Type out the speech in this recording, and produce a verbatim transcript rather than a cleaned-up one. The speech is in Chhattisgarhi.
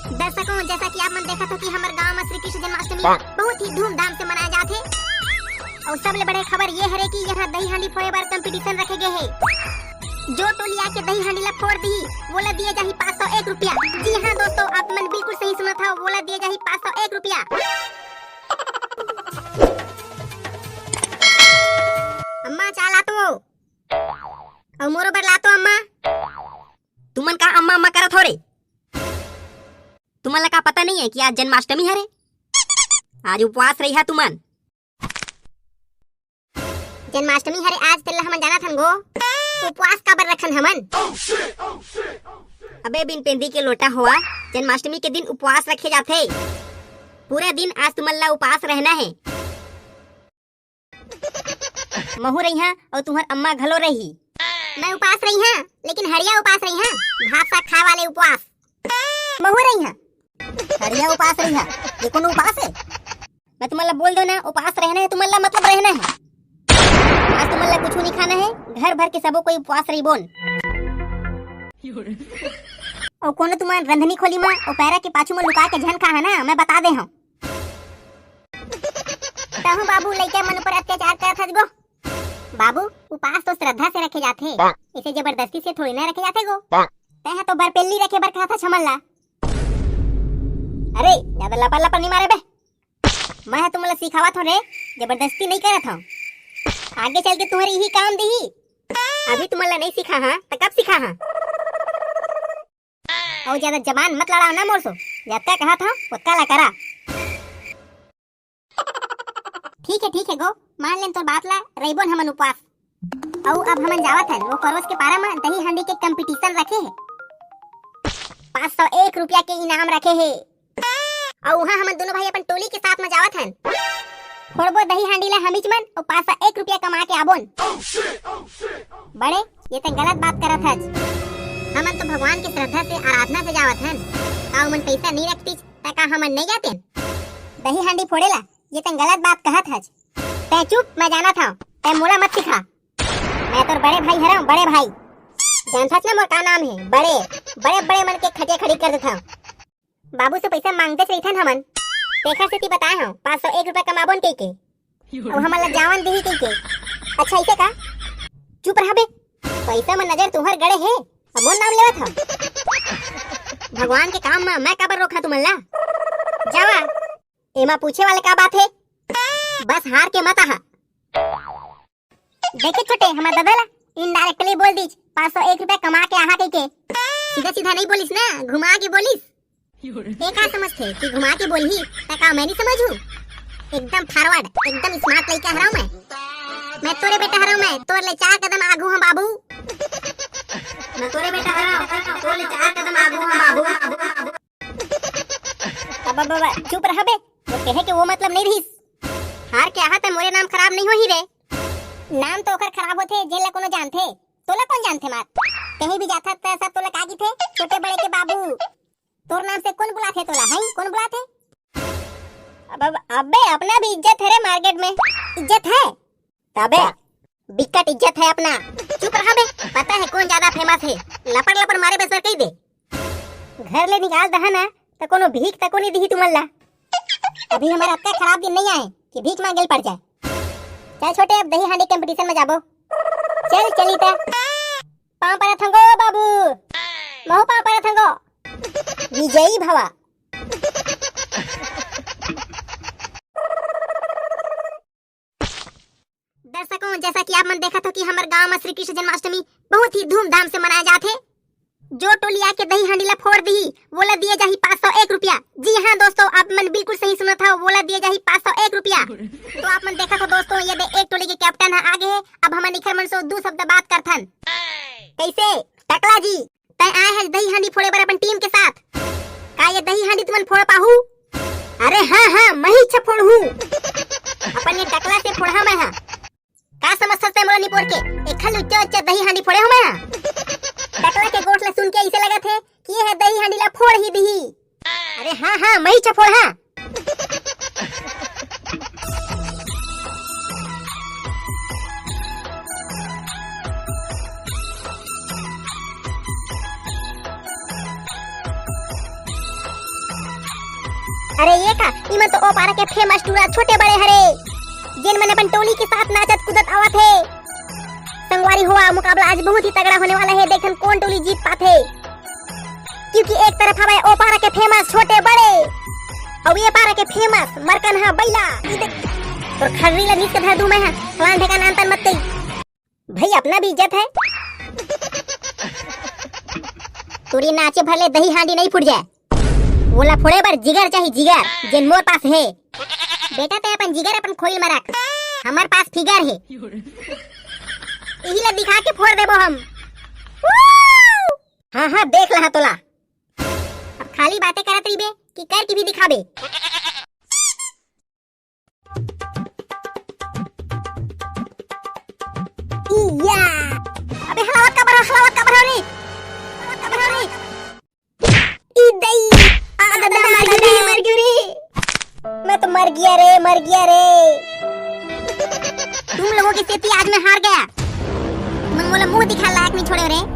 दर्शकों, जैसा कि आप मन देखत हो कि हमर गांव में श्री कृष्ण जन्माष्टमी बहुत ही धूमधाम से मनाए जाथे। अउ सबले बड़े खबर ये हरे कि यहाँ दही हांडी फोड़े बर कंपटीशन रखे गए हे। जो टोली आके दही हांडी ला फोड़ दिही, वोला दिए जाही पाँच सौ एक रुपया। जी हाँ दोस्तों, आप मन बिल्कुल सही सुनत हव, वोला दिए जाही पाँच सौ एक रुपया। अम्मा, चाय ला तो। अउ मोरो बर ला तो, अम्मा। तुमन का अम्मा अम्मा करत हो रे? तुमन ला का पता नहीं है कि आज जन्माष्टमी हरे? आज उपवास रही है तुमन। जन्माष्टमी हरे आज, तेला हमन जानत हन गो। उपवास काबर रखन हमन? अबे बिन पेंदी के लोटा होवा, जन्माष्टमी के दिन उपवास रखे जाथे। पूरा दिन आज तुमन ला उपास रहना है। महू रहिहा अउ तुहर अम्मा घलो रही। मैं उपास रहिहा, लेकिन हरिया उपास रहिहा, भात साग खाए वाले उपवास। महू रहिहा। हरिया उपास रहिहा, ये कोनो उपास है? मैं तुमन ला बोल दो ना, उपास रहना है, तुमन ला मतलब रहना है। आज तुमन ला कुछ नहीं खाना है, घर भर के सबो कोई उपवास रही बोन। अउ कोनो तुमन रंधनी खोली मा अउ पैरा के पाछू मा लुका के झन खा है ना, मैं बता दे हूँ। तहूँ बाबू लइका मन ऊपर अत्याचार करत हस गो। बाबू, उपास तो श्रद्धा से रखे जाथे, इसे जबरदस्ती से थोड़ी ना रखे जाथे गो। तैं ह तो बरपेली रखे बर कहत हस हमन ला। अरे, ज्यादा लपर लपर नहीं मारे बे। मैं ह तुमन ला सिखावत हूँ रे, जबरदस्ती नहीं करत हूँ। आगे चल के तुम्हारी यही काम दिही। अभी तुमन ला नहीं सिखा हाँ, त कब सिखा हाँ? अउ ज्यादा जबान मत लड़ाओ ना मोर सो, जतका कहा था ओतका ला करा। ठीक है, ठीक है गो, मान लेन तोर बात ला, रहिबोन हमन उपवास। अउ अब हमन जावत हन, वो परोस के पारा म दही हांडी के कंपटीशन रखे हे, पाँच सौ एक रुपया के इनाम रखे हे। अउ उहाँ हमन दोनों भाई अपन टोली के साथ म जावत हन। फोड़बो दही हांडी ला हमीच मन, अउ पाँच सौ एक रुपया कमा के आबोन। बड़े, ये तैं गलत बात करत हच। हमन तो भगवान के श्रद्धा से, आराधना से जावत हन। का उमन पैसा नहीं रखतीस, त का हमन नहीं जातेन? दही हांडी फोड़े ला, ये तैं गलत बात कहत हच। तैं चुप, मैं जानत हव, तैं मोला मत सिखा। मैं तोर बड़े भाई हरव, बड़े भाई। जानथस ना मोर का नाम हे? बड़े, बड़े, बड़े मन के खटिया खड़ी कर देथव। बाबू से पैसा मांगतेच रहिथन हमन, तेखर सेती बताए हव, पाँच सौ एक रुपया कमाबोन कहिके, अउ हमन ला जावन दिही कहिके। अच्छा, ऐसे का? चुप रह बे, पैसा म नजर तुहर गड़े हे, अब मोर नाम लेवत हव। भगवान के काम म मैं काबर रोकहा तुमन ला? जावा, एमा पूछे वाले का बात हे? बस हार के मत आहा। देखे छोटे, हमर दादा ला indirectly बोल दीच, पाँच सौ एक रुपया कमा के आहा कहिके। सीधा सीधा नहीं बोलिस ना, घुमा के बोलिस। ये का समझथे कि घुमा के बोलही, त का मैं नहीं समझू? एकदम forward, एकदम smart लइका हरव मैं। मैं तोरे बेटा हरव मैं, तोर ले चार कदम आगू हूँ बाबू। मैं तोरे बेटा हरव, तोर ले चार कदम आगू हूँ बाबू। अब, अब, अब, चुप रह बे, वो कहे के वो मतलब नहीं रहिस। हार के आहा त मोरे नाम खराब नहीं होही रे। नाम तो ओकर खराब होथे, जेन ला कोनो जानथे। तोला कौन जानथे मार? कहीं भी जाथा त सब तोला का किथे? छोटे बड़े के बाबू। तोर नाम से कौन बुलाथे तोला, हैं? कौन बुलाथे? अब, अब, अबे, अपना भी इज्जत है रे market में। इज्जत है? तबे, बिकट इज्जत है अपना। चुप रहा बे, पता है कौन ज्यादा famous है। लपर लपर मारे बस बर कही दे। घर ले निकाल दहा ना, त कोनो भीख तको नहीं दिही तुमन ला। अभी हमारा अतका खराब दिन नहीं आए कि भीख मांगे ल पड़ जाए। चल छोटे, अब दही हांडी competition में जाबो। चल चली त। पाँव परत हंगो बाबू, महू पाँव परत हंगो। विजयी भवा। दर्शकों, जैसा कि आप मन देखत हो कि हमर गांव में श्री कृष्ण जन्माष्टमी बहुत ही धूमधाम से मनाए जाथे। जो टोली आके दही हांडी ला फोड़ दिही, वोला दिए जाही पाँच सौ एक रुपया। जी हाँ दोस्तों, आप मन बिल्कुल सही सुनत हव, वोला दिए जाही पाँच सौ एक रुपया। तो आप मन देखत हो दोस्तों, ये दे एक टोली के captain ह आगे हे। अब हमन इखर मन से दू शब्द बात करथन। कैसे टकला जी, तैं आए हस दही हांडी फोड़े बर अपन team के साथ? का ये दही हांडी तुमन फोड़ पाहू? अरे हाँ हाँ, मैं ही छ फोड़हूँ। अपन ये टकला से फोड़हा मैं हा। का समझथस तैं मोला निपोर के? एखर ले उच्चा उच्चा दही हांडी फोड़े हो मैं हा। टकला के गोठ ला सुन के ऐसे लगत हे कि ये ह दही हांडी ला फोड़ ही दिही। अरे हाँ हाँ, मैं ही छ फोड़हा। अरे ये का, इमन तो ओ पारा के फेमस टूरा छोटे बड़े हरे, जेन मन अपन टोली के साथ नाचत कूदत आवत हे। संगवारी हो, मुकाबला आज बहुत ही तगड़ा होने वाला है, देखन कौन टोली जीत पाथे। क्योंकि एक तरफ हवय ओ पारा के फेमस छोटे बड़े, अउ ये पारा के फेमस मरकनहा बैला। ई देख, तोर खर्री ला नीचे धर दूं मैं ह, फलान ढेकान अंतन मत करी। भाई, अपना भी इज्जत है। तोरी नाचे भर ले दही हांडी नहीं फूट जाए, ओला फोड़े बर जिगर चाही, जिगर, जेन मोर पास है। बेटा, ते अपन जिगर अपन खोइल में रख, हमर पास फिगर है, इही ला दिखा के फोड़ देबो हम। हाँ हाँ, देख लहा तोला। अब खाली बातें करत रहिबे कि करके भी दिखाबे? इया! अबे हलावत का बरा, हलावत का बरा रे। हलावत का बरा रे। ई दई। आ, दादा, मर गई रे, मर गई रे। मैं तो मर गया रे, मर गया रे। तुम लोगों की सेती आज मैं हार गया। मन मोला मुंह दिखा लायक नहीं छोड़े रे।